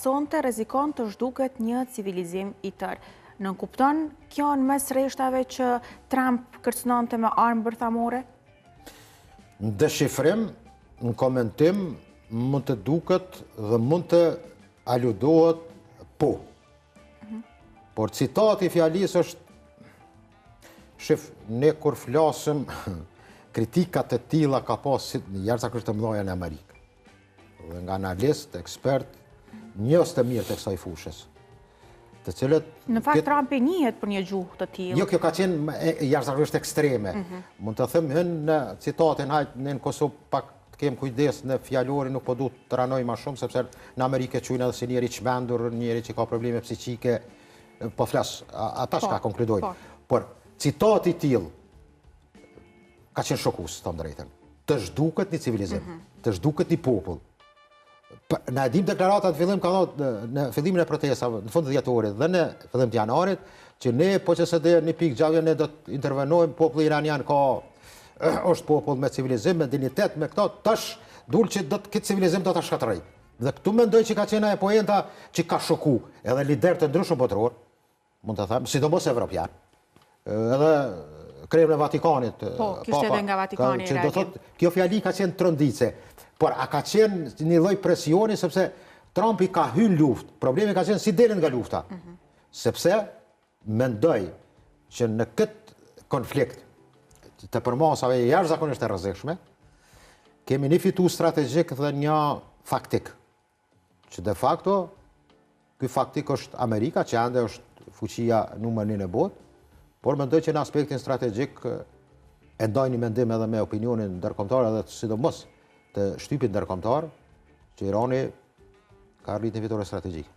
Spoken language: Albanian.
sonte rrezikon të zhduket një civilizim i tërë. Nënkupton kjo në mes rreshtave që Trump kërcënonte me armë bërthamore? Në deshifrim, në komentim, mund të duket dhe mund të aludohet po. Mhm. Por citati i fjalisë është Shif, ne kur flasim, kritikat të tilla ka pas jashtëzakonisht të mëdha në Amerikë. Dhe nga analistë, ekspertë, njerëz të mirë të kësaj fushës. Të cilët... Në fakt, Trumpi njihet për një gjuhë të tillë. Jo, kjo ka qenë jashtëzakonisht ekstreme. Mhm. Mund të them hyn në citatin, hajt, në në Kosovë pak të kem kujdes në fjalorin, nuk po du të ranoj ma shumë, sepse në Amerikë e qujnë edhe si njeri i çmendur, njeri që ka probleme psiqike, po flas, ata çka po, konkludojnë. Po. Por, citati i tillë, ka qenë shokus, të drejtën. Të zhduket një civilizim, mhm. të zhduket një popull. Na e dim deklaratat në fillim ka thotë në fillimin e protestave, në fund të dhjetorit dhe në fillim të janarit, që ne po qe se dhe një pikë gjavje ne do të intervenojmë, populli iranian ka është popull me civilizim, me dinjitet, me këto, tash dul që do të këtë civilizim do ta shkatërroj. Dhe këtu mendoj që ka qenë ajo poenta që ka shoku edhe liderë të ndryshëm botëror, mund të them, sidomos evropian, edhe kreun e Vatikanit. Po, kishte edhe nga Vatikani që do thotë, kjo fjali ka qenë tronditëse. Por a ka qenë një lloj presioni sepse Trumpi ka hyrë në luftë. Problemi ka qenë si delën nga lufta. Mhm. Sepse mendoj që në këtë konflikt të përmasave jashtëzakonisht të rrezikshme, kemi një fitues strategjik dhe një faktik. Që de facto, ky faktik është Amerika, që ende është fuqia numër një në botë, por mendoj që në aspektin strategjik e ndaj një mendim edhe me opinionin ndërkombëtar edhe sidomos të shtypit ndërkombëtar, që Irani ka arrit një fitore strategjike.